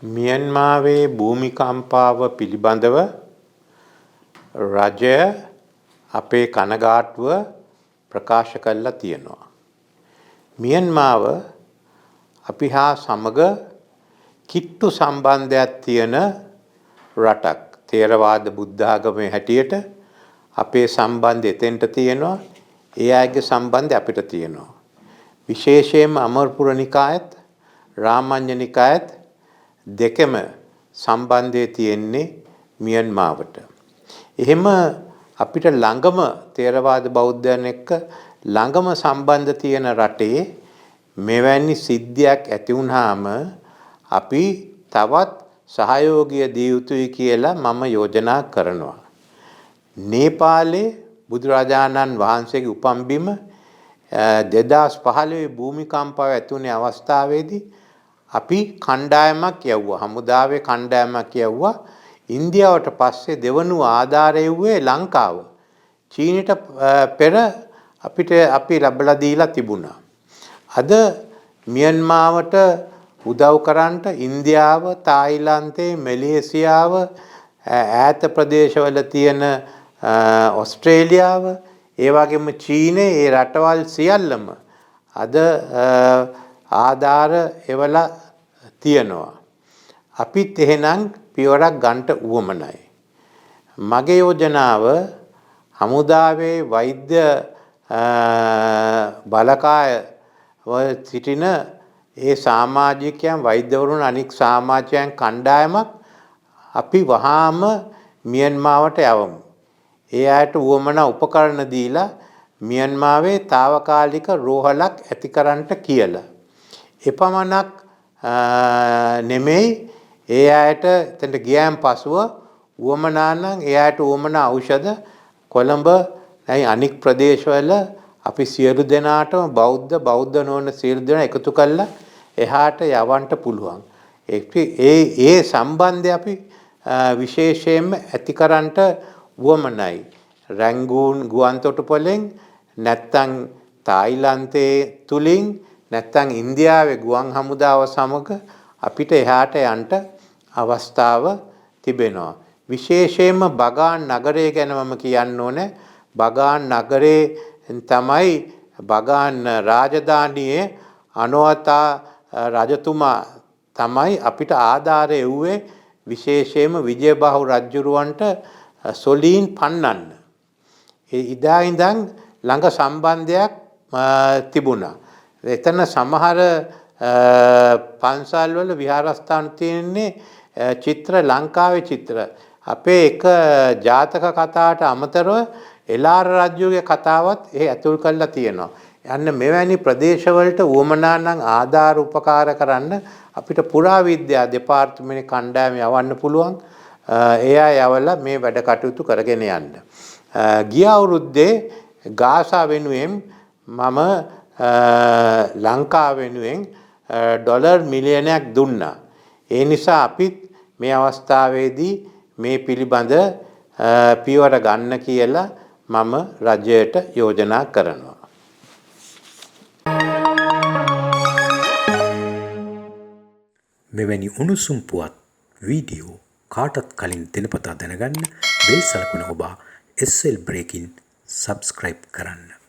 මියන්මාවේ භූමිකම්පාව පිළිබඳව රජය අපේ කනගාටුව ප්‍රකාශ කරලා තියෙනවා. මියන්මාව අපි හා සමග කිට්ටු සම්බන්ධයක් තියෙන රටක්. ථේරවාද බුද්ධාගමේ හැටියට අපේ සම්බන්ධය එතෙන්ට තියෙනවා. ඒ අයගේ සම්බන්ධය අපිට තියෙනවා. විශේෂයෙන්ම අමරපුර නිකායත් රාමඤ්ඤ නිකායත් දෙකම සම්බන්ධය තියෙන්නේ මියන්මාවට. එහෙම අපිට ළඟම ථේරවාද බෞද්ධයන් එක්ක ළඟම සම්බන්ධ තියෙන රටේ මෙවැනි සිද්ධියක් ඇති වුණාම අපි තවත් සහයෝගය දිය යුතුයි කියලා මම යෝජනා කරනවා. නේපාලයේ බුදුරජාණන් වහන්සේගේ උපන් බිම 2015 භූමිකම්පාව ඇති වුණේ අවස්ථාවේදී අපි කණ්ඩායමක් යවුවා. හමුදාවේ කණ්ඩායමක් යවුවා. ඉන්දියාවට පස්සේ දෙවනුව ආධාර එව්වේ ලංකාව. චීනයට පෙර අපිට අපි ලැබලා දීලා තිබුණා. අද මියන්මාවට උදව් කරන්නට ඉන්දියාව, තායිලන්තේ, මැලේසියාව, ඈත ප්‍රදේශවල තියෙන ඔස්ට්‍රේලියාව, ඒ වගේම චීනය, ඒ රටවල් සියල්ලම අද ආධාර එවලා තියෙනවා. අපිත් එහෙනම් පියවරක් ගන්නට උවමනයි. මගේ යෝජනාව හමුදාවේ වෛද්‍ය බලකාය සිටින ඒ සමාජිකයන්, වෛද්‍යවරුන්, අනික් සමාජිකයන් කණ්ඩායමක් අපි වහාම මියන්මාවට යවමු. ඒ අයට උවමනා උපකරණ දීලා මියන්මාවේ තාවකාලික රෝහලක් ඇති කරන්නට කියලා. එපමණක් නෙමෙයි, ඒ අයට එතනට ගියාන් පසුව උවමනා නම් ඒ අයට උවමනා ඖෂධ කොළඹ අනික් ප්‍රදේශවල අපි සියලු දෙනාටම බෞද්ධ බෞද්ධ නොවන සියලු දෙනා එකතු කරලා එහාට යවන්න පුළුවන්. ඒ සම්බන්ධය අපි විශේෂයෙන්ම ඇති කරන්නට උවමනයි. රැංගූන් ගුවන් තොටුපළෙන් නැත්තම් තායිලන්තයේ තුලින් නැත්තම් ඉන්දියාවේ ගුවන් හමුදාව සමග අපිට එහාට යන්න අවස්ථාව තිබෙනවා. විශේෂයෙන්ම බගාන් නගරය ගැන මම කියන්න ඕනේ. බගාන් නගරේ තමයි බගාන් රාජධානියේ අනවතා රජතුමා තමයි අපිට ආධාරය එව්වේ, විශේෂයෙන්ම විජයබාහු රජුරවන්ට සොලීන් පන්නන්න. ඒ ඉදා ඉඳන් ළඟ සම්බන්ධයක් තිබුණා. එතන සමහර පන්සල් වල විහාරස්ථාන තියෙන්නේ චිත්‍ර, ලංකාවේ චිත්‍ර. අපේ එක ජාතක කතාවට අමතරව එලාර රජුගේ කතාවත් ඒ ඇතුල් කරලා තියෙනවා. යන්න මෙවැනි ප්‍රදේශවලට උවමනා නම් ආධාර උපකාර කරන්න අපිට පුරාවිද්‍යා දෙපාර්තමේන්තුවේ කණ්ඩායම යවන්න පුළුවන්. ඒ අය යවලා මේ වැඩ කටයුතු කරගෙන යන්න. ගිය අවුරුද්දේ ගාසා වෙනුවෙන් මම ලංකාව වෙනුවෙන් ඩොලර් මිලියනයක් දුන්නා. ඒ නිසා අපිත් මේ අවස්ථාවේදී මේ පිළිබඳ පියවර ගන්න කියලා මම රජයට යෝජනා කරනවා. මෙවැනි උණුසුම් පුවත් වීඩියෝ කාටත් කලින් දිනපතා දැනගන්න බෙල් සලකුණ ඔබා SL Breaking subscribe කරන්න.